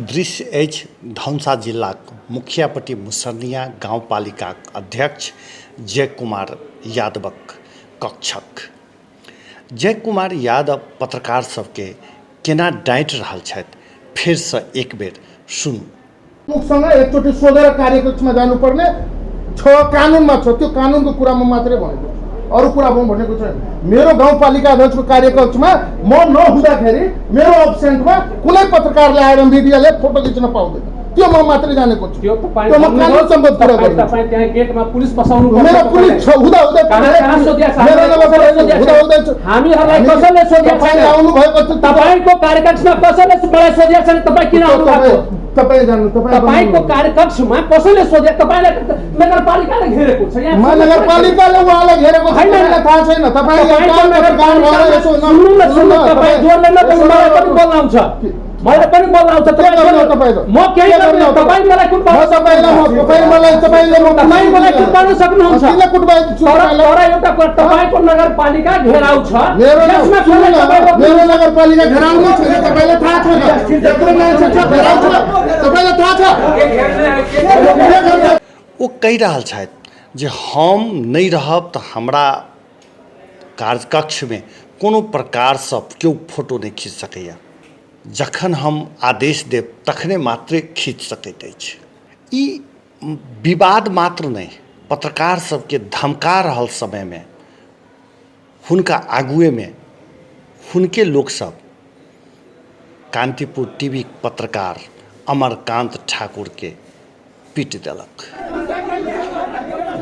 दृश्य अछि धनुषा जिलाक मुखियापट्टी मुसरनिया गाउँपालिकाक अध्यक्ष जय कुमार यादवक कक्षक। जय कुमार यादव पत्रकार सबके केना डाँटि रहल छथि फेरसँ एक बेर सुनू। प्रमुखसँग एकचोटि सोधेर कार्यकक्षमा जानुपर्ने छ, कानुनमा छ। त्यो कानुनको कुरा म मात्रै भनेको छु, अरू कुरा म भनेको छैन। मेरो गाउँपालिका अध्यक्षको कार्यकक्षमा म नहुँदाखेरि मेरो एब्सेन्टमा कुनै पत्रकारले आएर मिडियाले फोटो खिच्न पाउँदैन, त्यो म मात्रै जानेको छु। त्यो तपाईँ त्यो म भन्नुभयो, कानुन सम्बद्ध कुरा तपाईँ गर्छु। तपाईँ त्यहाँ गेटमा पुलिस बसाउनु पर्छ मेरो तपाईँलाई। पुलिस छ, हुँदा हुँदै कहाँ कहाँ सोधिया छ? मेरो हामीलाई नगर कसले सोधिया हुँदा छ? हुँदै छ। हामीहरूलाई हामी कसैले सोधिया तपाईँ छैन? आउनु भएको छ, तपाईँको कार्यकक्षमा कसैले मलाई सोधिया छैन, तपाईँ किन आउनु भएको? तपाईँ जानु, तपाईँ तपाईँको गर्नु। कार्यकक्षमा कसैले सोधे? तपाईँलाई नगरपालिकाले घेरेको छ यहाँ। नगरपालिकाले उहाँलाई घेरेको छ, होइन। तपाईँलाई थाहा छैन। तपाईँ तपाईँको एउटा पत्रकार भएर यसो न- सुन्नु न, सुन्नु, सुन्नु न, तपाईँ तपाईँ जोडले नबोल्नु, यसो मलाई न- पनि बोल्न आउँछ, मलाई पनि बोल्न आउँछ। के तपाईँ गर्नु बोल्नु- तपाईँ त? म केही के गर्दिनँ। गर्नु तपाईँ मलाई कुट म पाउन तपाईँलाई म- तपाईँ मलाई- तपाईँले म तपाईँ मलाई कुट पाउन सक्नुहुन्छ। किन कुट पाउनु छु तर तपाईँलाई? तर एउटा कुरा, तपाईँको नगरपालिका घेराउ छ। मेरो न- यसमा सुन्नु कसलाई न, तपाईँ रोक्नुहुन्छ? मेरो नगरपालिका घेराउ नै छैन, तपाईँलाई थाहा छैन। यत्रो मान्छे छ, घेराउ छ, तपाईँलाई थाहा छ? के गर्नु? ओ कहि रहल छथि जे हम नहि रहब तऽ हमरा कार्यकक्षमे कोनो प्रकारसँ केओ फोटो नहि खींच सकैए, जखन हम आदेश देब तखने मात्रे खींच सकैत अछि। ई विवाद मात्र नहि, पत्रकार सबके धमका रहल समयमे हुनका आगुएमे हुनके लोकसब कान्तिपुर टीवीक पत्रकार अमरकान्त ठाकुरके पीट देलक।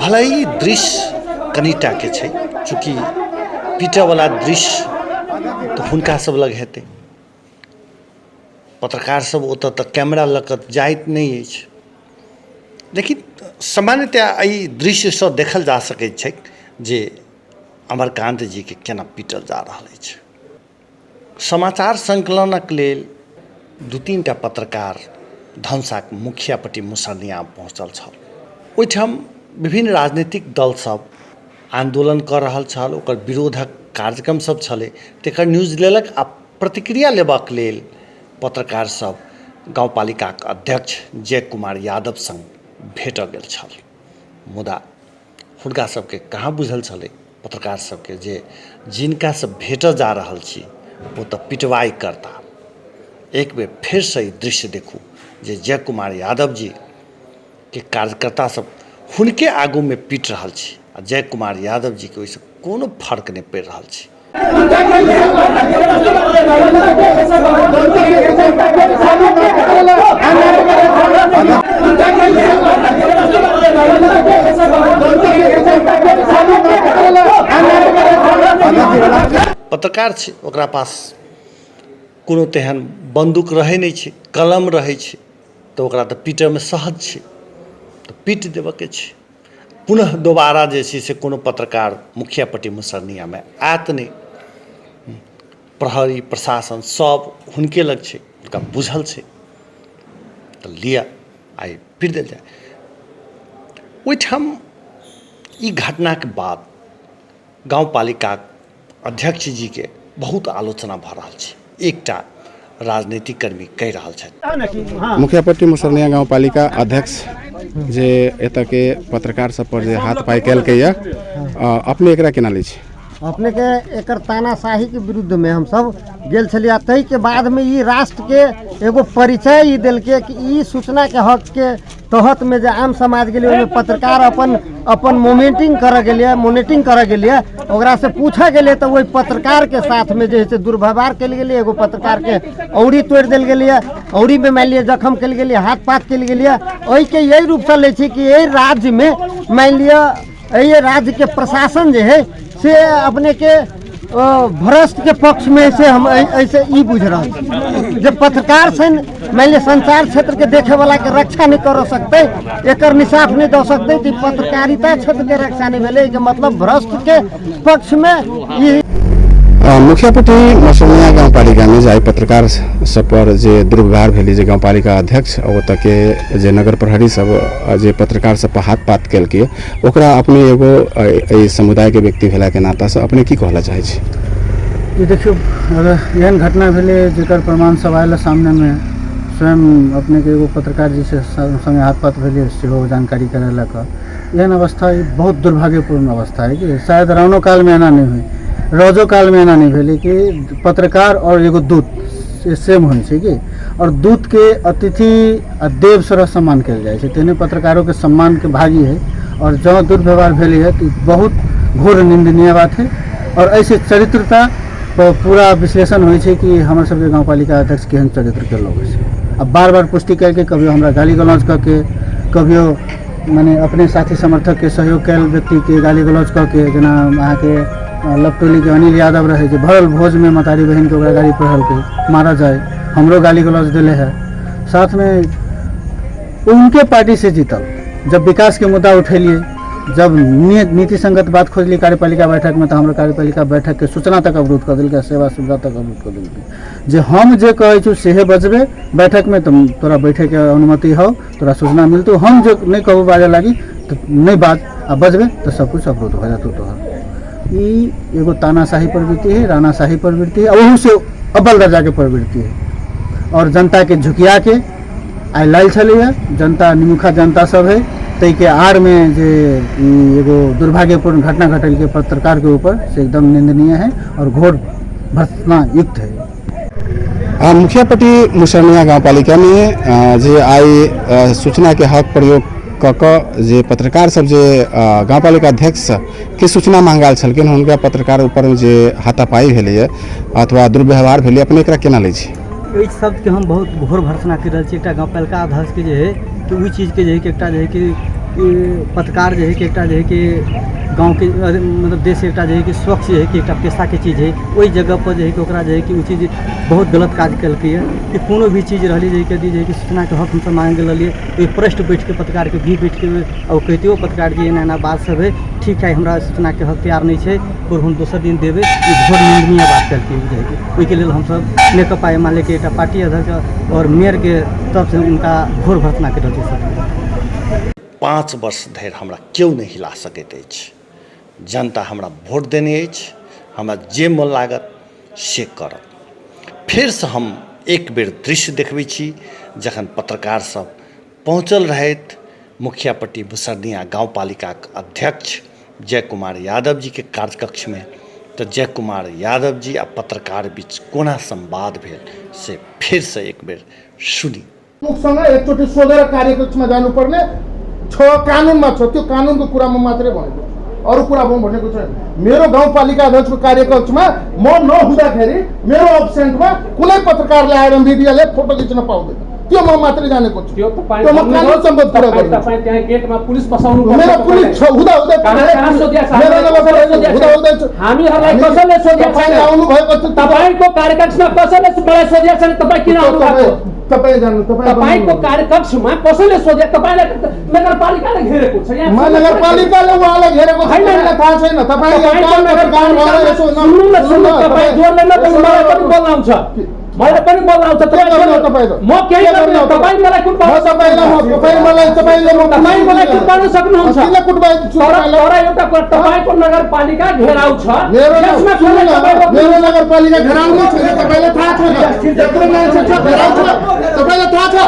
भले ई दृश्य कनिटाके छै, चूँकि पीटयवला दृश्य तऽ हुनका सब लग हेतै, पत्रकार सब ओतऽ तऽ कैमरा लऽ कऽ जाइत नहि अछि, लेकिन सामान्यतया एहि दृश्यसँ देखल जा सकैत छैक जे अमरकान्त जीके केना पीटल जा रहल अछि। समाचार संकलनक लेल दू तीन टा पत्रकार धनुषाक मुखियापट्टी मुसरनिया पहुँचल छल। ओहिठाम विभिन्न राजनीतिक दल सब आन्दोलन कऽ रहल छल, ओकर विरोधक कार्यक्रम सब छलै, तकर न्यूज लेलक आ प्रतिक्रिया लेबाक लेल पत्रकार सब गाउँपालिकाक अध्यक्ष जय कुमार यादव संग भेटऽ गेल छल। मुदा हुनका सबके कहाँ बुझल छलै पत्रकार सबके जे जिनकासँ भेटऽ जा रहल छी ओ तऽ पिटवाइ करता। एक बेर फेरसँ ई दृश्य देखू जे जय कुमार यादव जी के कार्यकर्ता सब हुनके आगूमे पीट रहल छी आ जय कुमार यादव जीके ओहिसँ कोनो फर्क नहि पड़ि रहल छै। पत्रकार छै, ओकरा पास कोनो तेहन बन्दूक रहै नहि छै, कलम रहै छै, तऽ ओकरा तऽ पीटयमे सहज छै, तऽ पीट देबयके छै। पुनः दोबारा जे छै से कोनो पत्रकार मुखियापट्टी मुसरनियामे आयत नहि। प्रहरी प्रशासन सब हुनके लग छै, हुनका बुझल छै, तऽ लिअ आइ पीट देल जाय। ओहिठाम ई घटनाके बाद गाँवपालिकाक अध्यक्ष जीके बहुत आलोचना भऽ रहल छै। एकटा राजनीतिक कर्मी कहि रहल छथि। मुखियापट्टी मुसरनिया गाउँपालिका अध्यक्ष जे एतऽके पत्रकार सब पर जे हाथ पाइ केलकैया, अपने एकरा केना लै छी? अपने के एकर तानाशाही के विरुद्ध में हम सब गेल छलियै। ताहि के बाद में ई राष्ट्र के एगो परिचय ई देलकै कि ई सूचना के हक के तहत में जे आम समाज गेलियै, ओहिमे पत्रकार अपन अपन मोमेंटिंग करऽ गेलियै, मोनिटिंग करऽ गेलियै, ओकरा से पूछऽ गेलियै तऽ ओहि पत्रकार के साथ में जे है से दुर्व्यवहार कयल गेलै। एगो पत्रकार के औरी तोड़ि देल गेलियै, औरी में मानि लिअ जखम कयल गेलियै, हाथ पात कयल गेलियै। एहिके एहि रूपसँ लै छी कि एहि राज्यमे मानि लिअ एहि राज्यके प्रशासन जे है से अपनेके भ्रष्ट के पक्षमे से हम एहिसँ ई बुझि रहल छी जे पत्रकार छनि, मानि लिअ संचार क्षेत्रके देखैवलाके रक्षा नहि करऽ सकतै, एकर निसाफ नहि दऽ सकतै, तऽ पत्रकारिता क्षेत्रके रक्षा नहि भेलै, एहिके मतलब भ्रष्टके पक्षमे ई। मुखियापट्टी मसौनिया गाउँपालिकामे जे आइ पत्रकार सब पर जे दुर्व्यवहार भेलै, जे गाउँपालिका अध्यक्ष ओतऽके जे नगर प्रहरी सब जे पत्रकार सब पर हाथ पात केलकै, ओकरा अपने एगो एहि समुदायके व्यक्ति भेलाके नातासँ अपने की कहला चाहै छी? ई देखियौ, अगर एहन घटना भेलै जेकर प्रमाण सब आयल सामनेमे, स्वयं अपनेके एगो पत्रकार जी से संगे हाथ पात भेलै सेहो जानकारी करेलक। एहन अवस्था ई बहुत दुर्भाग्यपूर्ण अवस्था है कि शायद रावणो कालमे एना नहि होइ, रौजो कालमे एना नहि भेलै कि पत्रकार और एगो दूत से सेम होइ छै कि, और दूतके अतिथि आ देव सरह सम्मान कयल जाइ छै, तेहने पत्रकारोके सम्मानके भागी है। और जँ दुर्व्यवहार भेलै है तऽ बहुत घोर निंदनीय बात है। और एहिसँ चरित्रता पर पूरा विश्लेषण होइ छै कि हमर सबके गाँवपालिका अध्यक्ष केहन चरित्रके लोग छै। आ बार बार पुष्टि करके कभियो हमरा गाली गलौज कऽ के, कभियो मने अपने साथी समर्थकके सहयोग कयल व्यक्तिके गाली गलौज कऽ के, जेना अहाँके लपटोलीके अनिल यादव रहै जे भरल भोजमे मतारी बहिनके ओकरा गाड़ी पढ़लकै मारऽ जाय, हमरो गाली गलौज देले है। साथमे उनके पार्टी से जीतल, जब विकासके मुद्दा उठेलियै, जब नीति संगत बात खोजली कार्यपालिका बैठकमे, तऽ हमर कार्यपालिका बैठकके सूचना तक अवरुद्ध कऽ देलकै, सेवा सुविधा तक अवरुद्ध कऽ देलकै। जे हम जे कहै छी सेहे बजबै बैठकमे, तऽ तोरा बैठेके अनुमति हौ, तोरा सूचना मिलतौ, हम जे नहि कहबो बाजऽ लागी तऽ नहि बाज, आ बजबै तऽ सबकिछु अवरुद्ध भऽ जेतौ तोहर। ई एगो तानाशाही प्रवृत्ति है, रानाशाही प्रवृत्ति है, ओहू से अव्वल दर्जाके प्रवृत्ति है। और जनताके झुकियाके आइ लायल छलैए, जनता निमुखा जनता सब है, ताहिके आड़मे जे ई एगो दुर्भाग्यपूर्ण घटना घटलकै पत्रकारके ऊपर, से एकदम निंदनीय है और घोर भर्त्सना युक्त है। मुखियापट्टी मुसरनिया गाउँपालिकामे जे आइ सूचनाके हक प्रयोग कऽ कऽ जे पत्रकार सब जे गाउँपालिका अध्यक्ष के सूचना मांगाल छलखिन, हुनका पत्रकार ऊपर जे हाथापाई भेलैए अथवा दुर्व्यवहार भेलै, अपने एकरा केना लै छी? एहि शब्दके हम बहुत घोर भर्त्सना करि रहल छी। एकटा गाँवपालिका अध्यक्षके जे हइ कि ओहि चीजके जे हइ कि एकटा जे हइ कि पत्रकार जे हइ कि एकटा जे हइ कि गाँवके मतलब देश एकटा जे हइ कि स्वच्छ जे हइ कि एकटा पेशाके चीज हइ, ओहि जगहपर जे हइ कि ओकरा जे हइ कि ओ चीज बहुत गलत काज केलकैए कि कोनो भी चीज रहलै जे हइ कि यदि जे हइ कि सूचनाके हक हमसभ माँगि रहलियै, ओहि पृष्ठ बैठिके पत्रकारके भी बैठिके आ ओ कहितियो पत्रकार जी एना एना बात सब हइ, ठीक है हमरा सूचनाके हक तैयार नहि छै, आओर हम दोसर दिन देबै, ई घोर निंदनीय बात केलकै जे हइ कि। ओहिके लेल हमसभ नेकपा एमाले के एकटा पार्टी अध्यक्ष और मेयरके तरफसँ हुनका घोर भर्त्सना करि रहल छी सर। 5 वर्ष धरि हमरा केओ नहि हिला सकैत अछि। जनता हमरा वोट देने अछि, हमरा जे मोन लागत से करब। फेरसँ हम एक बेर दृश्य देखबै छी जखन पत्रकार सब पहुँचल रहथि मुखियापट्टी मुसरनिया गाउँपालिकाक अध्यक्ष जय कुमार यादव जीके कार्यकक्षमे, तऽ जय कुमार यादव जी आ पत्रकार बीच कोना संवाद भेल से फेरसँ एक बेर सुनी। प्रमुखसँग एकचोटि सोधेर कार्यकक्षमा जानुपर्ने छ, कानुनमा छ, त्यो कानुनको कुरा म मात्रै भनेको छु, अरू कुरा म भनेको छैन। मेरो गाउँपालिका अध्यक्षको कार्यकक्षमा म नहुँदाखेरि मेरो एब्सेन्टमा कुनै पत्रकारले आएर मिडियाले फोटो खिच्न पाउँदैन, त्यो म मात्रै जानेको छु। त्यो तपाईँ त्यो म कानुन सम्बद्ध कुरा तपाईँ गर्छु। तपाईँ त्यहाँ गेटमा पुलिस बसाउनु पर्छ। मेरो पुलिस छ, हुँदा हुँदै कहाँ कहाँ सोधिया छ? मेरो कसले सोधिया छ? हुँदा हुँदै छ। हामीहरूलाई कसले सोधिया तपाईँ छैन? आउनु भएको छ, तपाईँको कार्यकक्षमा कसले मलाई सोधिया छैन? तपाईँ किन आउनु भएको? तपाईँ जानु, तपाईँ तपाईँको कार्यकक्षमा कसैले सोधे? तपाईँलाई नगरपालिकाले घेरेको छ यहाँ। नगरपालिकाले उहाँलाई घेरेको छ, होइन। तपाईँलाई थाहा छैन। तपाईँ तपाईँको एउटा पत्रकार भएर यसो न- सुन्नु न, सुन्नु, सुन्नु न, तपाईँ जोडले न, यसो मलाई पनि न- बोल्न आउँछ, मलाई पनि बोल्न आउँछ। के तपाईँ गर्नु जोडले- तपाईँ त? म केही के गर्दिनँ। गर्नु तपाईँ मलाई कुट म पाउन तपाईँलाई म सक्नुहुन्छ। तपाईँ मलाई तपाईँले म तपाईँ मलाई कुट पाउन सक्नुहुन्छ। किन कुट पाउँछु तर तपाईँलाई? तर एउटा कुरा, तपाईँको नगरपालिका घेराउ छ, मेरो न- यसमा सुन्नु कसले न, तपाईँ रोक्नुहुन्छ? मेरो नगरपालिका घेराउ नै छैन, तपाईँलाई थाहा छैन। यत्रो मान्छे छ, घेराउ छ, तपाईँलाई थाहा छ।